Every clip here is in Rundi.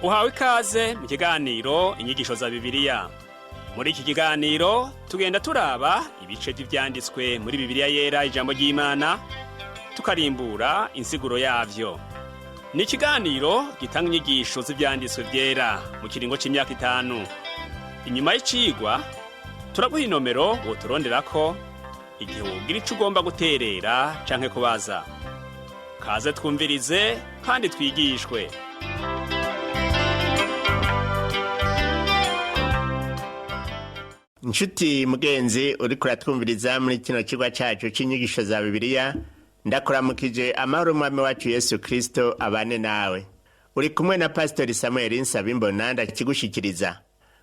Uhawe ikaze mu kiganiro Inyigisho za Bibiliya. Muri iki kiganiro tugenda turaba ibice vy'ivyanditswe muri Bibiliya Yera, ijambo ry'Imana, tukarimbura insiguro yavyo. Ni ikiganiro gitanga inyigisho z'ivyanditswe vyera mu kiringo c'imyaka 5. Inyuma y'icigwa turaguha inomero woturonderako igihe wogira ico ugomba guterera canke kubaza. Kaze twumvirize kandi twigishwe. Inshuti mugenzi uriko uratwumviriza muri kino kigwa cacu c'inyigisho za Bibiliya, ndakuramukije. Amahoro umwami wacu Yesu Kristo abane nawe. Uri kumwe na Pasitori Samuel Nsabimbona ndakigushikiriza.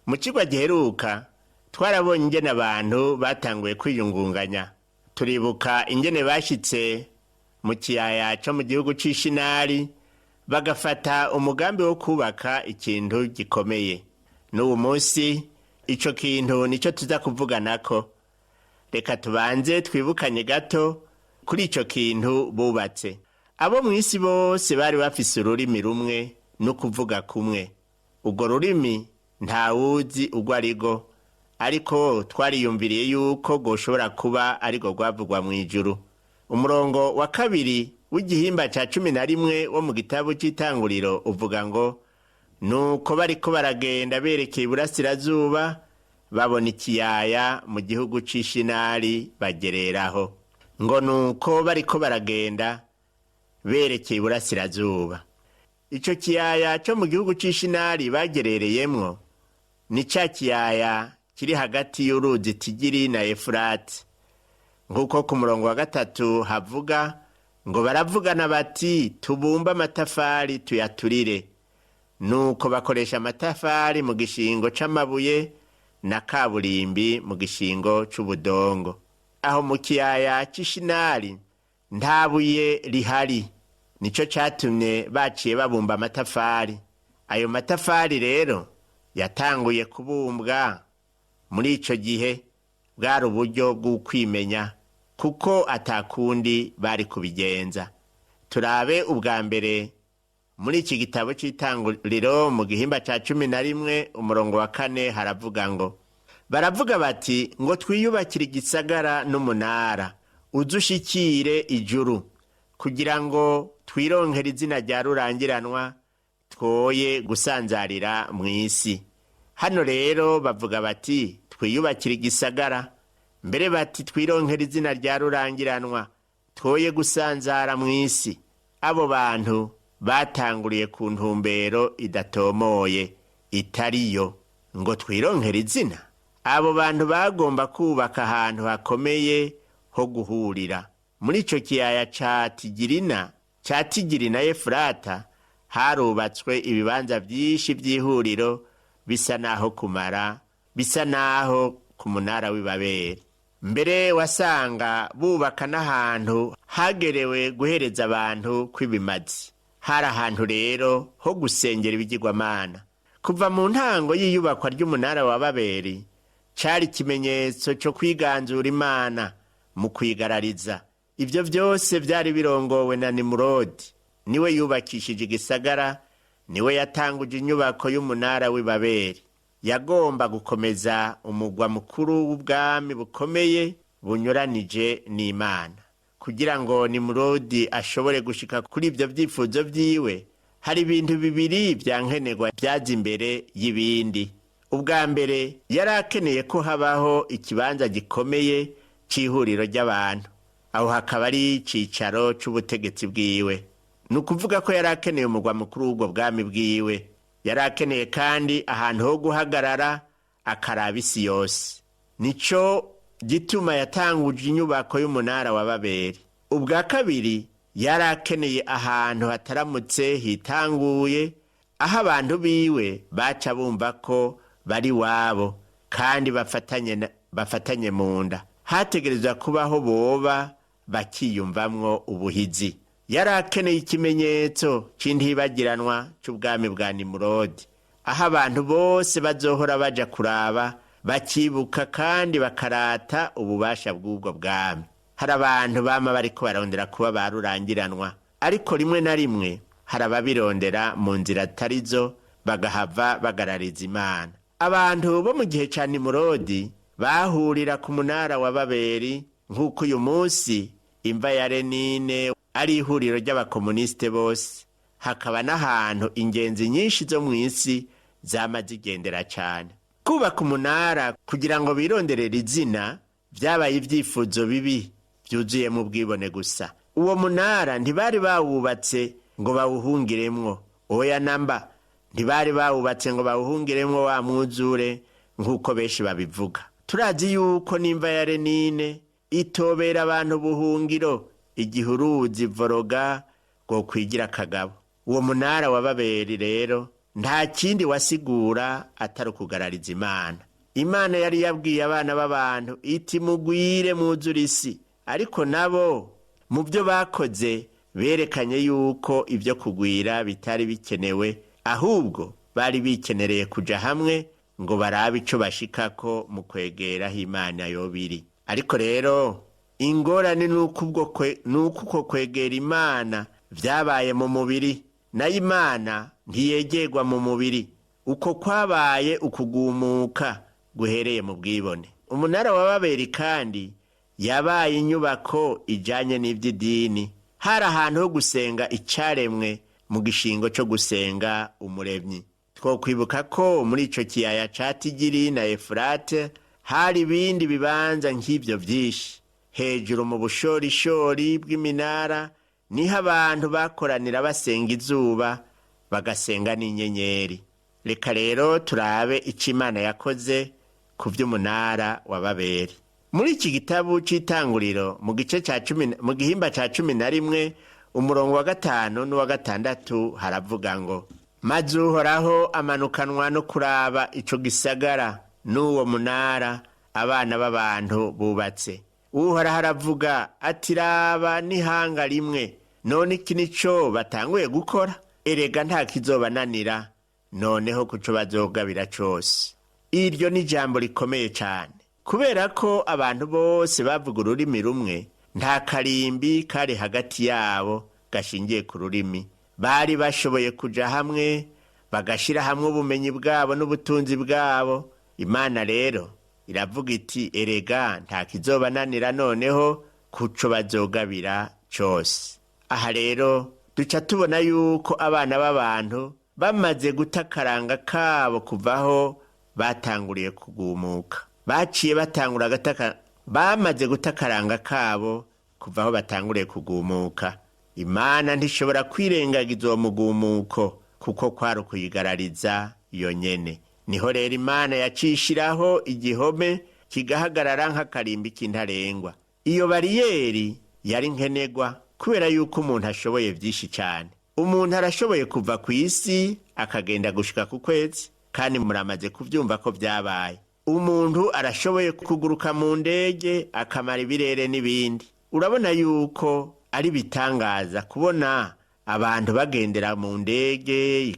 Mu kigwa giheruka twarabonye ingene abantu batanguye kwiyungunganya. Turibuka ingene bashitse mu kiyaya co mu gihugu c'Ishinari, bagafata umugambi wo kubaka ikintu gikomeye. N'ubu munsi ico kintu nico tuza kuvuganako. Reka tubanze twibukanye gato kuri ico kintu bubatse. Abo mw'isi bose bari bafise ururimi rumwe n'ukuvuga kumwe. Urwo rurimi ntawuzi urwo arirwo, ariko twariyumviriye yuko rwoshobora kuba arirwo rwavugwa mw'ijuru. Umurongo wa 2 w'igihimba ca 11 wo mu gitabo c'Itanguriro uvuga ngo: "Nuko bariko baragenda berekeye iburasirazuba, babona ikiyaya mu gihugu c'Ishinari, bagereraho." Ngo nuko bariko baragenda berekeye iburasirazuba. Ico kiyaya co mu gihugu c'Ishinari bagerereyemwo ni ca kiyaya kiri hagati y'uruzi Tigiri na Efurati, nk'uko ku murongo wa 3 havuga ngo: "Baravugana bati: 'Tubumbe amatafari tuyaturire.' Nuko bakoresha amatafari mu gishingo c'amabuye na kaburimbi mu gishingo c'ubudongo." Aho mu kiyaya c'Ishinari nta buye rihari, nico catumye baciye babumba amatafari. Ayo matafari rero yatanguye kubumbwa muri ico gihe. Bwari uburyo bw'ukwimenya, kuko atakundi bari kubigenza. Turabe ubwa mbere muri iki gitabo c'Itanguriro, mu gihimba ca 11 umurongo wa 4, haravuga ngo: "Baravuga bati: 'Ngo twiyubakire igisagara n'umunara uze ushikire ijuru, kugira ngo twironkere izina rya rurangiranwa, twoye gusanzarira mw'isi.'" Hano rero bavuga bati: "Twiyubakire igisagara." Mbere bati: "Twironkere izina rya rurangiranwa, twoye gusanzara mw'isi." Abo bantu batanguriye ku ntumbero idatomoye, itariyo, ngo twironkere izina. Abo bantu bagomba kubaka ahantu hakomeye ho guhurira muri ico kiyaya ca Tigirina, ca Tigirina Efurata. Harubatswe ibibanza vyinshi vy'ihuriro, bisa naho kumara, bisa naho ku munara w'Ibaberi. Mbere wasanga bubaka n'ahantu hagerewe guhereza abantu kw'ibimazi. Hari ahantu rero ho gusengera ibigirwamana. Kuva mu ntango y'iyubakwa ry'umunara wa Baberi, cari ikimenyetso co kwiganzura Imana mu kwigarariza. Ivyo vyose vyari birongowe na Nimurodi. Niwe yubakishije igisagara, niwe yatanguje inyubako y'umunara w'Ibaberi. Yagomba gukomeza umugwa mukuru w'ubwami bukomeye bunyuranije n'Imana. Kugira ngo Nimurodi ashobore gushika kuri ivyo vyifuzo vyiwe, hari ibintu bibiri vya nkenerwa vyaza imbere y'ibindi. Ubwa mbere, yari akeneye ko habaho ikibanza gikomeye c'ihuriro ry'abantu, aho hakaba ari icicaro c'ubutegetsi bwiwe. Ni ukuvuga ko yari akeneye umugwa mukuru w'ubwo bwami bwiwe. Yari akeneye kandi ahantu ho guhagarara akaraba isi yose. Nico gituma yatanguje inyubako y'umunara wa Baberi. Ubwa kabiri, yari akeneye ahantu hataramutse hitanguye, aho abantu biwe baca bumva ko bari wabo kandi bafatanye mu nda. Hategerezwa kubaho boba bakiyumvamwo ubuhizi. Yari akeneye ikimenyetso c'intibagiranwa c'ubwami bwa Nimurodi, aho abantu bose bazohora baja kuraba, bakibuka kandi bakarata ububasha bw'ubwo bwami. Hari abantu bama bariko barondera kuba ba rurangiranwa, ariko rimwe na rimwe hari ababirondera mu nzira atarizo. Bagahava bagarariza Imana. Abantu bo mu gihe ca Nimurodi bahurira ku munara wa Babeli, nk'uko uyu munsi imva ya Lenine ari ihuriro ry'abakomunisite bose, hakaba n'ahantu ingenzi nyinshi zo mu isi zama zigendera cyane. Kubaka umunara kugira ngo bironderere izina byabaye ibyifuzo bibi byuzuye mu bwibone gusa. Uwo munara ntibari bawubatse ngo bawuhungiremwo, oya namba, ntibari bawubatse ngo bawuhungiremwo wa mwuzure nk'uko benshi babivuga. Turazi yuko n'imva ya Lenine itobera abantu ubuhungiro igihe uruzi Voroga rwo kwigira akagabo. Uwo munara wa Babeli rero nta kindi wasigura atari ukugarariza Imana. Imana yari yabwiye abana b'abantu iti: "Mugwire mwuzure isi", ariko nabo mu byo bakoze berekanye yuko ibyo kugwira bitari bikenewe, ahubwo bari bikenereye kuja hamwe ngo barabe ico bashikako mu kwegeraho Imana yobiri. Ariko rero ingorane nuko uko kwegera Imana vyabaye mu mubiri, nayo Imana ntiyegerwa mu mubiri. Uko kwabaye ukugumuka guhereye mu bwibone. Umunara wa Babeli kandi yabaye inyubako ijanye n'ivy'idini. Hari ahantu ho gusenga icaremwe mu gishingo co gusenga Umuremyi. Twokwibuka ko muri ico kiyaya ca Tigiri na Efurate hari ibindi bibanza nk'ivyo vyinshi. Hejuru mu bushorishori bw'iminara niho abantu bakoranira basenga izuba, bagasenga n'inyenyeri. Reka rero turabe ico Imana yakoze ku vy'umunara wa Babeli. Muri iki gitabo c'Itanguriro, mu gice ca cumi, mu gihimba ca 11, umurongo wa 5 n'uwa 6, haravuga ngo: "Maze Uhoraho amanukanwa no kuraba ico gisagara n'uwo munara abana b'abantu bubatse. Uhoraho aravuga ati: 'Raba, n'ihanga rimwe, none iki nico batanguye gukora? Erega nta kizobananira noneho kuco bazogabira cose.'" Iryo ni ijambo rikomeye cane, kubera ko abantu bose bavuga ururimi rumwe. Nta karimbi kari hagati yabo gashingiye ku rurimi. Bari bashoboye kuja hamwe, bagashira hamwe ubumenyi bwabo n'ubutunzi bwabo. Imana rero iravuga iti: "Erega nta kizobananira noneho kuco bazogabira cose." Aha rero duca tubona yuko abana b'abantu bamaze guta akaranga kabo kuvaho batanguriye kugumuka. Baciye batangura agataka, bamaze guta akaranga kabo kuva aho batanguriye kugumuka. Imana ntishobora kwirengagiza uwo mugumuko, kuko kwari ukuyigarariza iyo nyene. Niho rero Imana yacishiraho igihome kigahagarara nk'akarimbi k'intarengwa. Iyo bariyeri yari nkenegwa, kubera yuko umuntu ashoboye byinshi cyane. Umuntu arashoboye kuva ku isi akagenda gushika ku kwezi, kandi muramaze kubyumva ko byabaye. Umuntu arashoboye kuguruka mu ndege akamara ibirere n'ibindi. Urabona yuko ari bitangaza kubona abantu bagendera mu ndege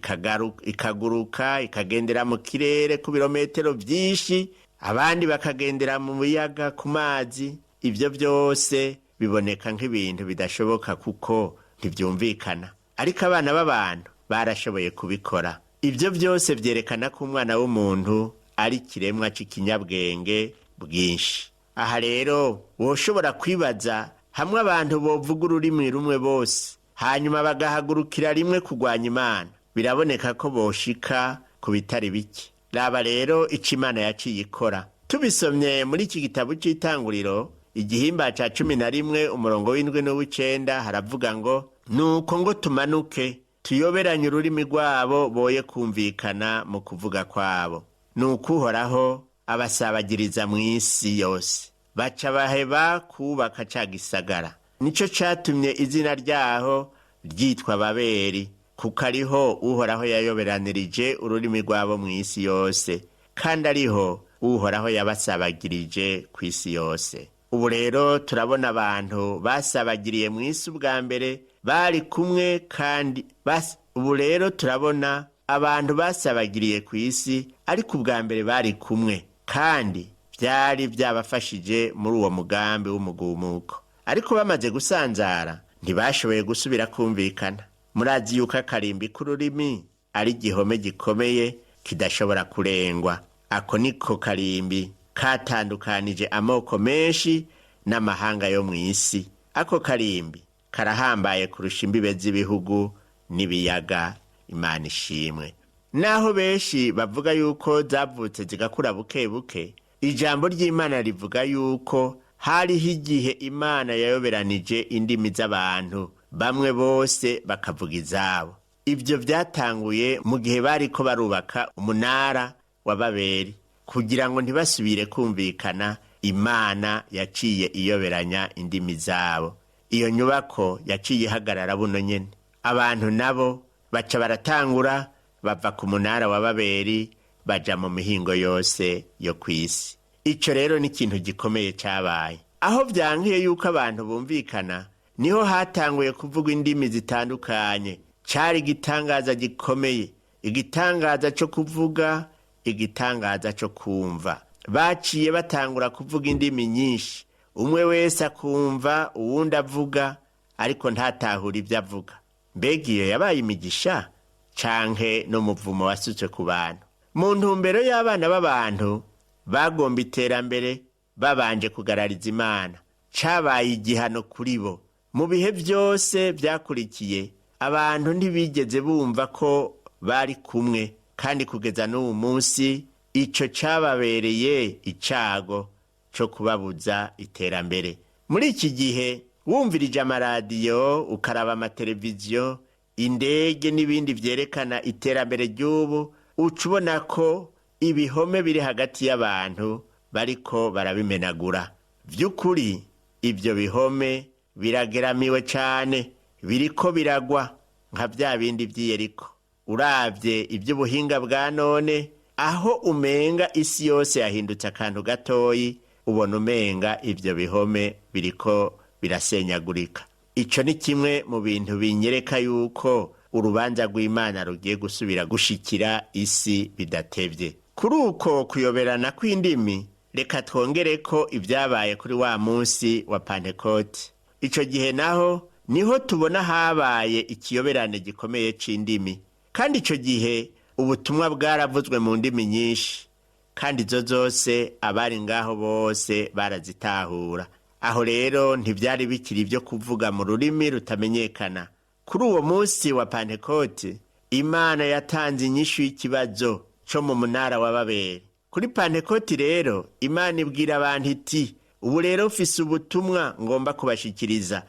ikaguruka, ikagendera mu kirere ku birometero byinshi, abandi bakagendera mu biyaga, ku mazi. Ibyo byose biboneka nk'ibintu bidashoboka kuko ntibyumvikana, ariko abana b'abantu barashoboye kubikora. Ibyo byose byerekana ko umwana w'umuntu ari ikiremwa cy'ikinyabwenge bwinshi. Aha rero woshobora kwibaza: hamwe abantu bovuga ururimi rumwe bose, hanyuma bagahagurukira rimwe kurwanya Imana, biraboneka ko boshika ku bitari bike. Raba rero icyo Imana yaciye ikora. Tubisomye muri iki gitabo cy'Itanguriro, igihimba cya 11, umurongo w'7 n'uw'icenda, haravuga ngo: "Nuko ngo tumanuke tuyoberanye ururimi rwabo, boye kumvikana mu kuvuga kwabo. Nuko Uhoraho abasabagiriza mu isi yose, baca baheba kubaka ca gisagara. Nico catumye izina ryaho ryitwa Babeli, kuko ariho Uhoraho yayoberanirije ururimi rwabo mu isi yose, kandi ariho Uhoraho yabasabagirije ku isi yose." Ubu rero turabona abantu basabagiriye mu isi ubwa mbere bari kumwe kandi ubu rero turabona abantu basabagiriye ku isi, ariko ubwa mbere bari kumwe, kandi byari byabafashije muri uwo mugambi w'umugumuko. Ariko bamaze gusanzara ntibashoboye gusubira kumvikana. Murazi yuko akarimbi k'ururimi ari igihome gikomeye kidashobora kurengwa. Ako niko karimbi katandukanije amoko menshi n'amahanga yo mu isi. Ako karimbi karahambaye kurusha imbibe z'ibihugu n'ibiyaga. Imana ishimwe. Naho benshi bavuga yuko zavutse zigakura buke buke, ijambo ry'Imana rivuga yuko hariho igihe Imana yayoberanije indimi z'abantu, bamwe bose bakavuga izabo. Ibyo byatanguye mu gihe bariko barubaka umunara wa Babeli. Kugira ngo ntibasubire kumvikana, Imana yaciye iyoberanya indimi zabo. Iyo nyubako yaciye ihagarara buno nyene. Abantu nabo baca baratangura bava ku munara wa Babeli baja mu mihingo yose yo kw'isi. Ico rero ni ikintu gikomeye cabaye. Aho vyankiye yuko abantu bumvikana, niho hatanguye kuvugwa indimi zitandukanye. Cari igitangaza gikomeye, igitangaza co kuvuga, igitangaza co kumva. Baciye batangura kuvuga indimi nyinshi, umwe wese akumva uwundi avuga, ariko ntatahura ibyo avuga. Mbega iyo yabaye imigisha canke n'umuvumo wasutswe ku bantu? Mu ntumbero y'abana b'abantu bagomba iterambere, babanje kugarariza Imana, cabaye igihano kuri bo. Mu bihe byose byakurikiye, abantu ntibigeze bumva ko bari kumwe, kandi kugeza n'uwu munsi ico cababereye icago co kubabuza iterambere. Muri iki gihe wumvirije amaradiyo, ukaraba amateleviziyo, indege n'ibindi vyerekana iterambere ry'ubu, uca ubona ko ibihome biri hagati y'abantu bariko barabimenagura. Vy'ukuri ibyo bihome birageramiwe cane, biriko biragwa nka vya bindi vy'Iyeriko. Uravye ivy'ubuhinga bwa none, aho umenga isi yose yahindutse akantu gatoyi, ubona umenga ivyo bihome biriko birasenyagurika. Ico ni kimwe mu bintu binyereka yuko urubanza rw'Imana rugiye gusubira gushikira isi bidatevye. Kuri uko kuyoberana kw'indimi, reka twongere ko ibyabaye kuri wa munsi wa Pantekoti. Ico gihe naho niho tubona habaye ikiyoberane gikomeye c'indimi, kandi ico gihe ubutumwa bwaravuzwe mu ndimi nyinshi, kandi izo zose abari ngaho bose barazitahura. Aho rero ntivyari bikiri ibyo kuvuga mu rurimi rutamenyekana. Kuri uwo munsi wa Pantekoti, Imana yatanze inyishu y'ikibazo co mu munara wa Babeli. Kuri Pantekoti rero, Imana ibwira abantu iti: ubu rero mfise ubutumwa ngomba kubashikiriza,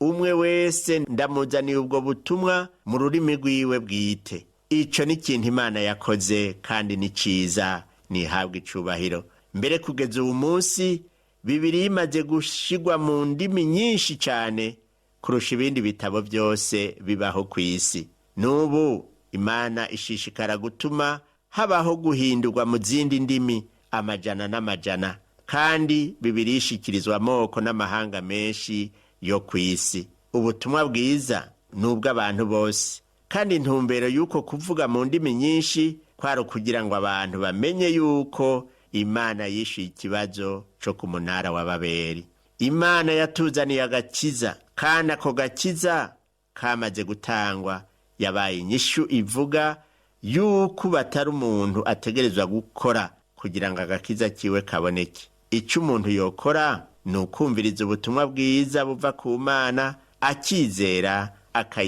umwe wese ndamuzaniye ubwo butumwa mu rurimi rwiwe bwite. Ico ni ikintu Imana yakoze kandi ni ciza, nihabwa icubahiro. Mbere kugeza uwu munsi, Bibiliya imaze gushigwa mu ndimi nyinshi cane kurusha ibindi bitabo byose bibaho ku isi. N'ubu Imana ishishikara gutuma habaho guhindurwa mu zindi ndimi amajana n'amajana, kandi Bibiliya ishikirizwa amoko n'amahanga menshi yo ku isi. Ubutumwa bwiza ni ubw'abantu bose, kandi intumbero y'uko kuvuga mu ndimi nyinshi kwari ukugira ngo abantu bamenye yuko Imana yishyuye ikibazo co ku munara wa Babeli. Imana yatuzaniye agakiza, kandi ako gakiza kamaze gutangwa yabaye inyishu ivuga yuko batari umuntu ategerezwa gukora kugira ngo agakiza kiwe kaboneke. Icyo umuntu yokora ni ukumviriza ubutumwa bwiza buva ku Mana, akizera,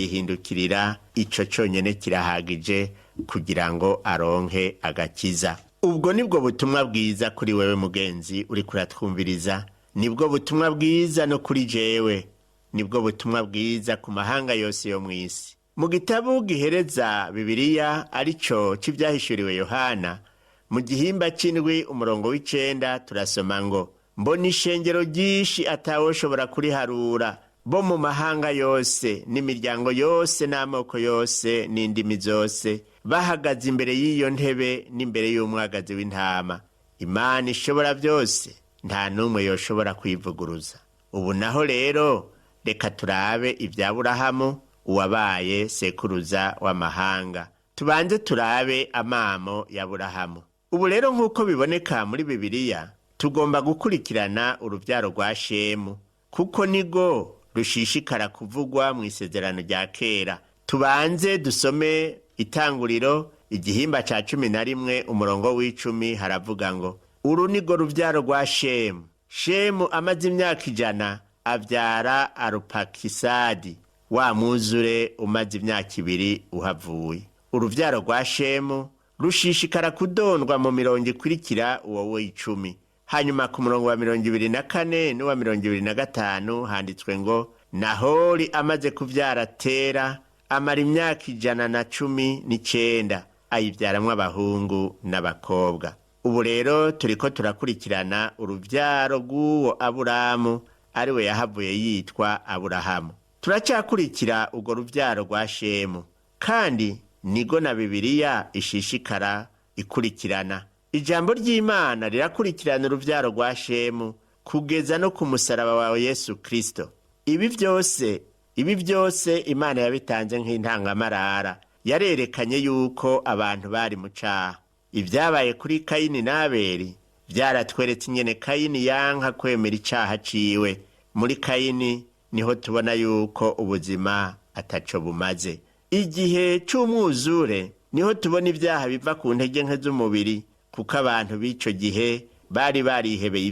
akayihindukirira. Ico conyene kirahagije kugira ngo aronke agakiza. Ubwo nibwo butumwa bwiza kuri wewe mugenzi uri kuratwumviriza, nibwo butumwa bwiza no kuri jewe, nibwo butumwa bwiza ku mahanga yose yo mw'isi. Mu gitabo gihereza Bibiliya, arico c'ivyahishuriwe Yohana, mu gihimba c'indwi umurongo w'icenda, turasoma ngo: mbona ishengero ryinshi atawoshobora kuriharura, bo mu mahanga yose n'imiryango yose n'amoko yose n'indimi zose, bahagaze imbere y'iyo ntebe n'imbere y'umwagazi w'intama. Imana ishobora byose, nta n'umwe yoshobora kwivuguruza. Ubu naho rero reka turabe ibya Burahamu, uwabaye sekuruza w'amahanga. Tubanze turabe amamo ya Burahamu. Ubu rero nk'uko biboneka muri Bibiliya, tugomba gukurikirana urubyaro rwa Shemu, kuko nigo rushishikara kuvugwa mu isezerano rya kera. Tubanze dusome Itanguriro igihimba ca 11 umurongo w'10 haravuga ngo: uru ni rwo ruvyaro rwa Shemu. Shemu amaze imyaka 100 avyara Arupakisadi, wa mwuzure umaze imyaka 2 uhavuye. Uruvyaro rwa Shemu rushishikara kudondwa mu mirongo ikurikira uwo w'10. Hanyuma ku murongo wa 24 n'uwa 25 handitswe ngo: Nahori amaze kuvyara Tera amara imyaka 119, ayivyaramwo abahungu n'abakobwa. Ubu rero turiko turakurikirana uruvyaro rw'uwo Aburamu, ariwe yahavuye yitwa Aburahamu. Turacyakurikira urwo ruvyaro rwa Shemu, kandi nigo na Bibiliya ishishikara ikurikirana. Ijambo ry'Imana rirakurikirana uruvyaro rwa Shemu kugeza no ku musaraba wawe Yesu Kristo. Ibi byose Imana yabitanze nk'intangamarara. Yarerekanye yuko abantu bari mu caha. Ibyabaye kuri Kayini n'Abeli byaratweretse ingene Kayini yanka kwemera icaha ciwe. Muri Kayini niho tubona yuko ubuzima ataco bumaze. Igihe c'umwuzure niho tubona ibyaha biva ku ntege nke z'umubiri, kuko abantu b'ico gihe bari barihebeye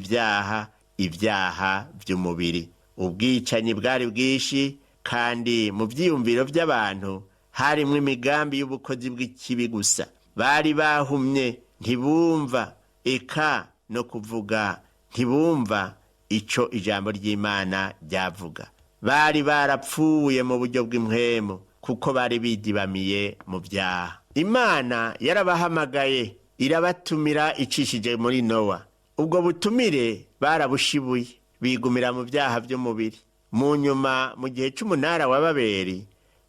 ibyaha vy'umubiri. Ubwicanyi bwari bwinshi, kandi mu vyiyumviro vy'abantu harimwo imigambi y'ubukozi bw'ikibi gusa. Bari bahumye, ntibumva, eka no kuvuga ntibumva ico ijambo ry'Imana ryavuga. Bari barapfuye mu buryo bw'impwemu, kuko bari bidibamiye mu vyaha. Imana yarabahamagaye irabatumira icishije muri Nowa. Ubwo butumire barabushibuye, bigumira mu vyaha vy'umubiri. Mu nyuma, mu gihe c'umunara wa Babeli,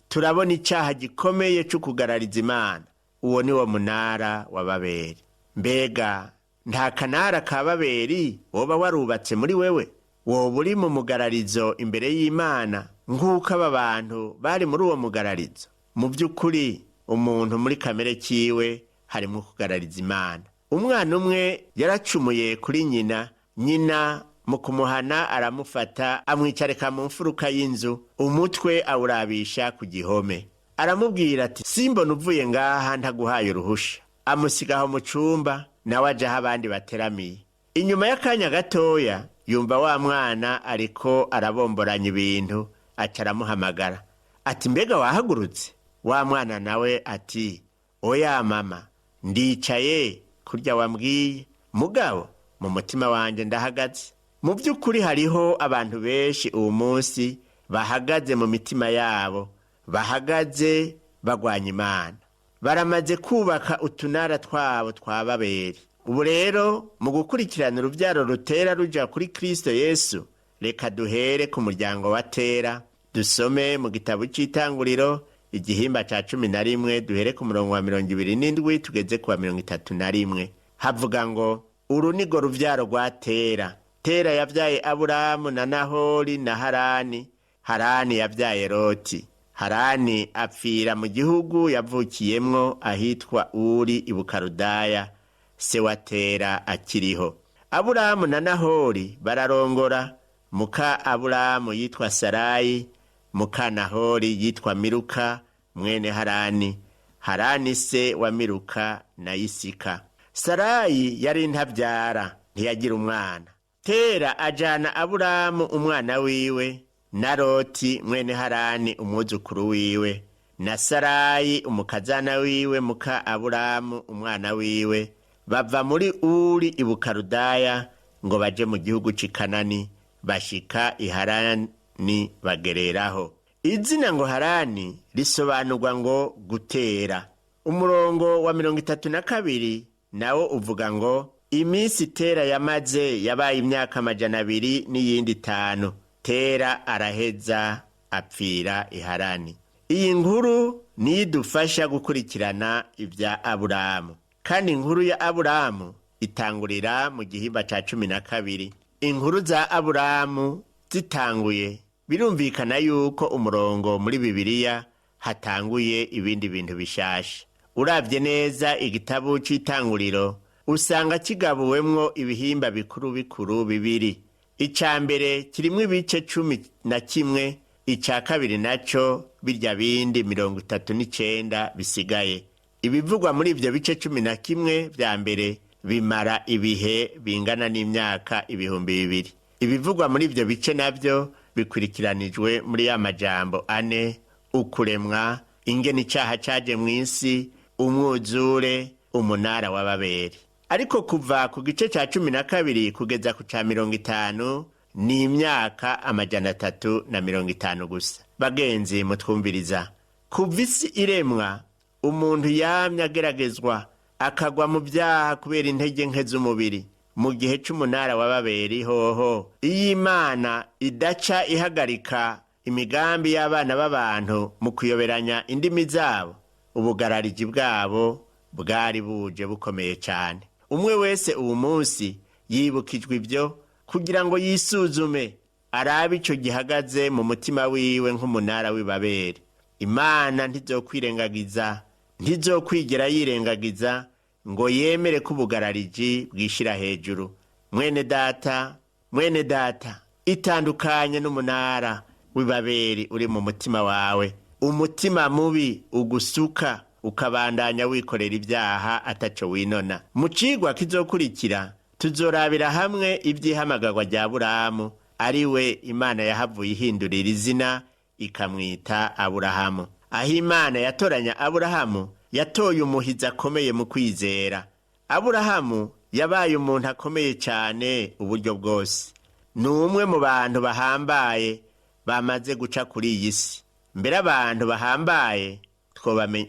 turabona icaha gikomeye co kugarariza Imana. Uwo ni wo munara wa Babeli. Mbega nta kanara ka Babeli woba warubatse muri wewe? Woba uri mu mugararizo imbere y'Imana nk'uko aba bantu bari muri uwo mugararizo? Mu by'ukuri, umuntu muri kamere kiwe harimo kugarariza Imana. Umwana umwe yaracumuye kuri nyina. Nyina mu kumuhana aramufata, amwicarika mu mfuruka y'inzu, umutwe awurabisha ku gihome. Aramubwira ati: simbona uvuye ngaha ntaguhaye uruhusha. Amusigaho mu cumba, nawe aja aho abandi bateramiye. Inyuma y'akanya gatoya yumva wa mwana ariko arabomboranya ibintu, aca aramuhamagara ati: mbega wahagurutse? Wa mwana nawe ati: oya mama, ndicaye kurya wambwiye, mugabo mu mutima wanje ndahagaze. Mu by'ukuri hariho abantu benshi uwu munsi bahagaze mu mitima yabo, bahagaze bagwanya Imana. Baramaze kubaka utunara twabo twa Babeli. Ubu rero mu gukurikirana urubyaro rutera ruja kuri Kristo Yesu, reka duhere ku muryango wa Tera. Dusome mu gitabo c'Itanguriro igihimba ca 11, duhere ku murongo wa 27 tugeze ku wa 31. Havuga ngo: uru ni rwo ruvyaro rwa Tera. Tera yavyaye Aburamu na Nahori na Harani. Harani yavyaye Loti. Harani apfira mu gihugu yavukiyemwo ahitwa Uri i Bukarudaya, se wa Tera akiriho. Aburamu na Nahori bararongora. Muka Aburamu yitwa Sarayi, muka Nahori yitwa Miluka mwene Harani. Harani se wa Miluka na Isika. Sarayi yari intavyara, ntiyagira umwana. Tera ajana Aburamu umwana wiwe, na Loti mwene Harani umwuzukuru wiwe, na Sarayi umukazana wiwe muka Aburamu umwana wiwe, bava muri Uri i Bukarudaya ngo baje mu gihugu c'i Kanani, bashika i Harani bagereraho. Izina ngo Harani risobanurwa ngo gutera. Umurongo wa 32 nawo uvuga ngo: iminsi Tera yamaze yabaye imyaka 205. Tera araheza apfira i Harani. Iyi nkuru niyo idufasha gukurikirana ibya Aburamu. Kandi inkuru ya Aburamu itangurira mu gihimba ca 12. Inkuru za Aburamu zitanguye, birumvikana yuko umurongo muri Bibiliya hatanguye ibindi bintu bishasha. Uravye neza igitabo c'Itanguriro, usanga kigabuwemwo ibihimba bikuru bikuru bibiri. Ica mbere kirimwo ibice 11, Icya kabiri nacyo birya bindi 39 bisigaye. Ibivugwa muri ibyo bice 11 vya mbere bimara ibihe bingana n'imyaka 2000. Ibivugwa muri ibyo bice nabyo bikurikiranijwe muri ya majambo ane: ukuremwa, ingene icaha caje mu isi, umwuzure, umunara wa Babeli. Ariko kuva ku gice ca 12 kugeza ku ca 50 ni imyaka 350 gusa. Bagenzi mutwumviriza, kuva isi iremwa umuntu yamye ageragezwa akagwa mu byaha kubera intege nke z'umubiri. Mu gihe c'umunara wa Babeli hoho, iyo Imana idaca ihagarika imigambi y'abana b'abantu mu kuyoberanya indimi zabo, ubugarariji bwabo bwari buje bukomeye cyane. Umwe wese uwu munsi yibukijwe ibyo kugira ngo yisuzume, arabe ico gihagaze mu mutima wiwe nk'umunara w'Ibabeli. Imana ntizokwirengagiza, ntizokwigera yirengagiza ngo yemere ko ubugarariji bwishira hejuru. Mwene data, mwene data, itandukanye n'umunara w'Ibabeli uri mu mutima wawe, umutima mubi ugusuka ukabandanya wikorera ibyaha ataco winona. Mu cigwa kizokurikira tuzorabira hamwe ivy'ihamagarwa rya Aburahamu, ari we Imana yahavuye ihindurira izina ikamwita Aburahamu. Aho Imana yatoranya Aburahamu, yatoye umuhizi akomeye mu kwizera. Aburahamu yabaye umuntu akomeye cyane uburyo bwose. Ni umwe mu bantu bahambaye bamaze guca kuri iyi si. Mbere abantu bahambaye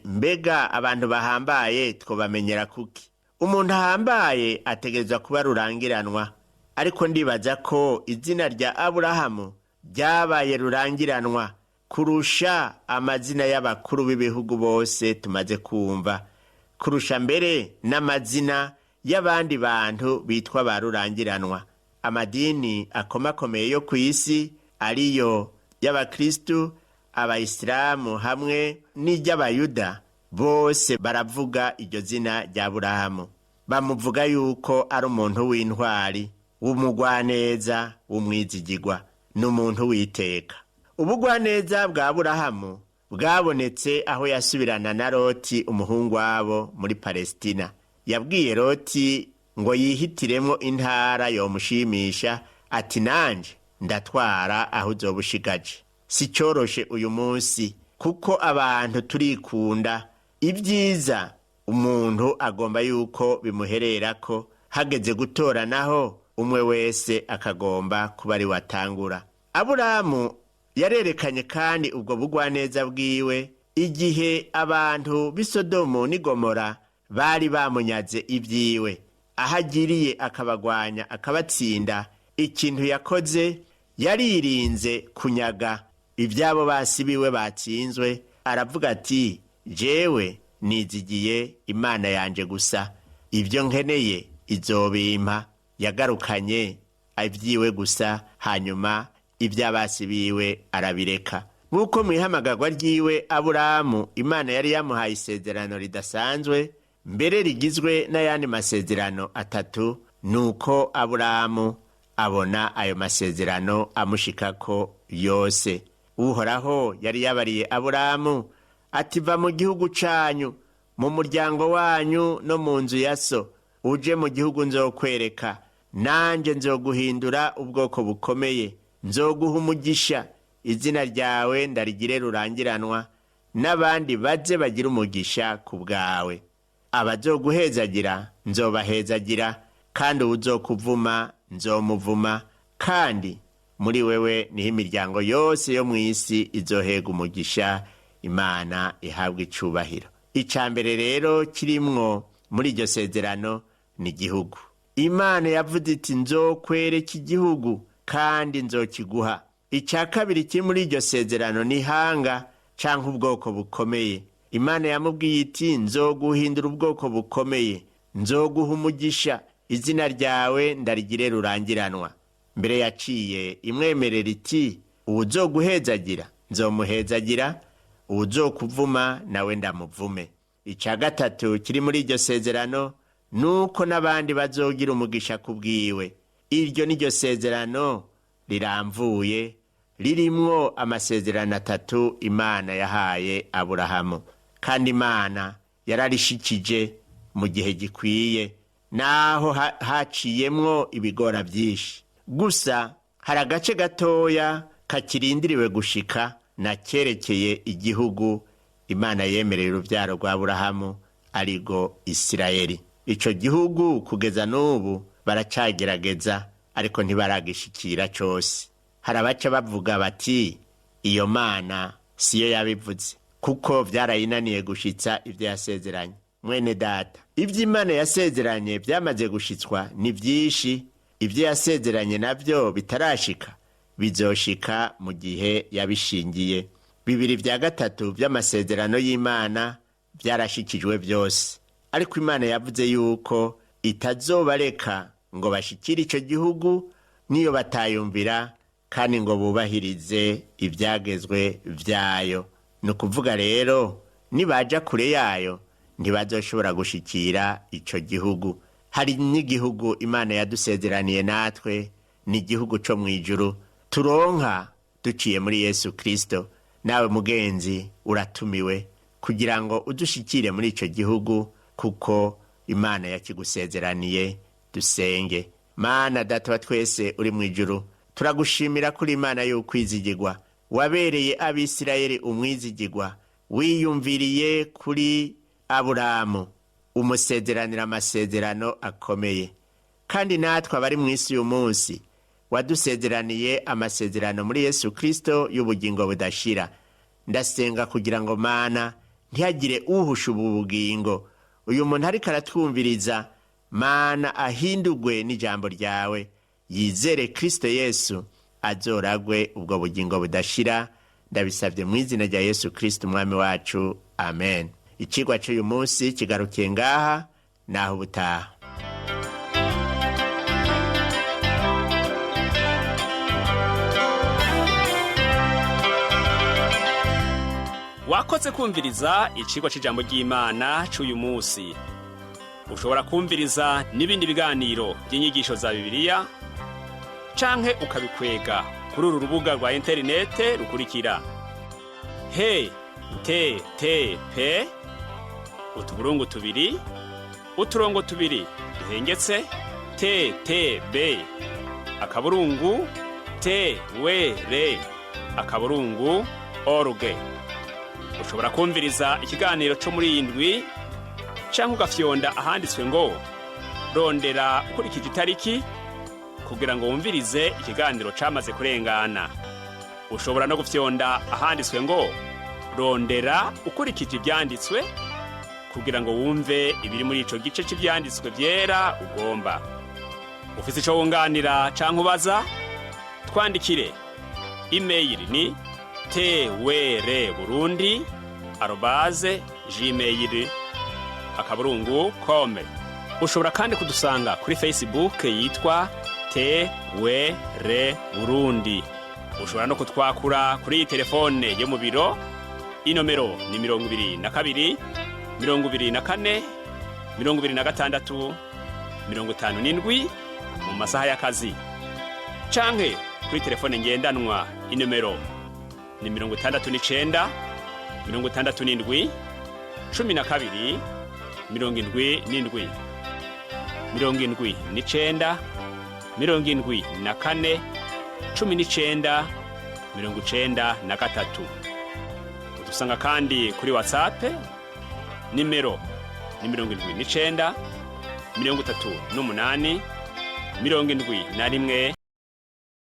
mbega abantu bahambaye twobamenyera kuki? Umuntu ahambaye ategerezwa kuba rurangiranwa, ariko ndibaza ko izina rya Aburahamu ryabaye rurangiranwa kurusha amazina y'abakuru b'ibihugu bose tumaze kumva, kurusha mbere n'amazina y'abandi bantu bitwa ba rurangiranwa. Amadini akomakomeye yo ku isi, ariyo y'abakristu, abayisilamu hamwe n'iry'abayuda, bose baravuga iryo zina rya Burahamu. Bamuvuga yuko ari umuntu w'intwari, w'umugwaneza, w'umwizigirwa, n'umuntu w'iteka. Ubugwaneza bwa Aburahamu bwabonetse aho yasubirana na Loti umuhungu wabo muri Palesitina. Yabwiye Loti ngo yihitiremo intara yomushimisha, ati: "Nanje ndatwara aho uzoba ushigaje." Si cyoroshe uyu munsi, kuko abantu turikunda. Ibyiza umuntu agomba yuko bimuhererako, hageze gutora naho umwe wese akagomba kuba ari watangura. Aburahamu yarerekanye kandi ubwo bugwaneza bwiwe igihe abantu b'i Sodomu n'i Gomora bari bamunyaze ibyiwe, aho agiriye akabagwanya akabatsinda. Ikintu yakoze, yaririnze kunyaga ibyabo basibiwe batsinzwe. Aravuga ati: "Jewe nizigiye Imana yanje gusa, ibyo nkeneye izobimpa." Yagarukanye ibyiwe gusa, hanyuma iby'abasi biwe arabireka. Nk'uko mu ihamagarwa ryiwe Aburahamu, Imana yari yamuhaye isezerano ridasanzwe, mbere rigizwe n'ayandi masezerano atatu. Nuko Aburahamu abona ayo masezerano amushikako yose. Uhoraho yari yabariye Aburahamu ati: "Va mu gihugu canyu, mu muryango wanyu no mu nzu ya so, uje mu gihugu nzokwereka. Nanjye nzoguhindura ubwoko bukomeye, nzoguha umugisha, izina ryawe ndarigire rurangiranwa, n'abandi baze bagira umugisha ku bwawe. Abazoguhezagira nzobahezagira, kandi uwuzokuvuma nzomuvuma, kandi muri wewe niho imiryango yose yo mu isi izohega umugisha." Imana ihabwa icubahiro. Icya mbere rero kirimwo muri iryo sezerano ni igihugu. Imana yavuze iti: "Nzokwereka igihugu kandi nzokiguha." Icya kabiri kiri muri iryo sezerano ni ihanga cyangwa ubwoko bukomeye. Imana yamubwiye iti: "Nzoguhindura ubwoko bukomeye, nzoguha umugisha, izina ryawe ndarigire rurangiranwa." Mbere yaciye imwemerera iti: "Uwuzoguhezagira nzomuhezagira, uwuzokuvuma nawe ndamuvume." Icya gatatu kiri muri iryo sezerano ni uko n'abandi bazogira umugisha ku bwiwe. Iryo ni ryo sezerano riramvuye. Ririmwo amasezerano atatu Imana yahaye Aburahamu, kandi Imana yararishikije mu gihe gikwiye, naho haciyemwo ibigora byinshi. Gusa hari agace gatoya kakirindiriwe gushika na cyerekeye igihugu Imana yemereye urubyaro rwa Aburahamu, arigo Isirayeli. Ico gihugu kugeza n'ubu baracagerageza, ariko ntibaragishikira cose. Hari abaca bavuga bati: "Iyo Mana siyo yabivuze, kuko vyarayinaniye gushitsa ivyo yasezeranye." Mwene data, ivyo Imana yasezeranye vyamaze gushitswa ni vyinshi. Ivyo yasezeranye navyo bitarashika bizoshika mu gihe yabishingiye. 2/3 vy'amasezerano y'Imana vyarashikijwe vyose, ariko Imana yavuze yuko itazobareka ngo bashikire ico gihugu niyo batayumvira kandi ngo bubahirize ibyagezwe vyayo. Ni ukuvuga rero, nibaja kure yayo ntibazoshobora gushikira ico gihugu. Hari n'igihugu Imana yadusezeraniye natwe, ni igihugu co mu ijuru turonka duciye muri Yesu Kristo. Nawe mugenzi, uratumiwe kugira ngo udushikire muri ico gihugu, kuko Imana yakigusezeraniye. Dusenge. Mana Data wa twese uri mu ijuru, turagushimira kuri Imana y'ukwizigirwa. Wabereye Abisirayeli umwizigirwa, wiyumviriye kuri Aburamu umusezeranira amasezerano akomeye. Kandi natwe abari mu isi uyu munsi, wadusezeraniye amasezerano muri Yesu Kristo y'ubugingo budashira. Ndasenga kugira ngo, Mana, ntihagire uhusha ubu bugingo. Uyu muntu ariko aratwumviriza, Mana, ahindugwe n'ijambo ryawe, yizere Kristo Yesu, azoragwe ubwo bugingo budashira. Ndabisabye mu izina rya Yesu Kristo umwami wacu, amen. Ikigwa cy'uyu munsi kigarukiye ngaha, naho ubutaha. Wakoze kumviriza icigwa c'ijambo ry'Imana c'uyu munsi. Ushobora kumviriza n'ibindi biganiro by'inyigisho za Bibiliya canke ukabikwega kuri uru rubuga rwa interinete rukurikira: he te te pe utuburungu tubiri uturongo tubiri duhengetse te te be akaburungu te we re akaburungu org. Ushobora kumviriza ikiganiro cyo muri iyi ndwi canke ugafyonda ahanditswe ngo "rondera ukurikije itariki" kugira ngo wumvirize ikiganiro camaze kurengana. Ushobora no gufyonda ahanditswe ngo "rondera ukurikije ivyanditswe" kugira ngo wumve ibiri muri ico gice c'ivyanditswe vyera ugomba. Ufise ico wunganira canke ubaza, twandikire. Imeyili ni twrburundi@gmail.com. Ushobora kandi kudusanga kuri Facebook yitwa TWR Burundi. Ushobora no kutwakura kuri iyi telefone yo mu biro. Inomero ni 22 24 26 57 mu masaha y'akazi, canke kuri telefone ngendanwa, inomero ni 69 67 12 77, 79 74 19 93. Udusanga kandi kuri WhatsApp, nimero ni 79 38 71.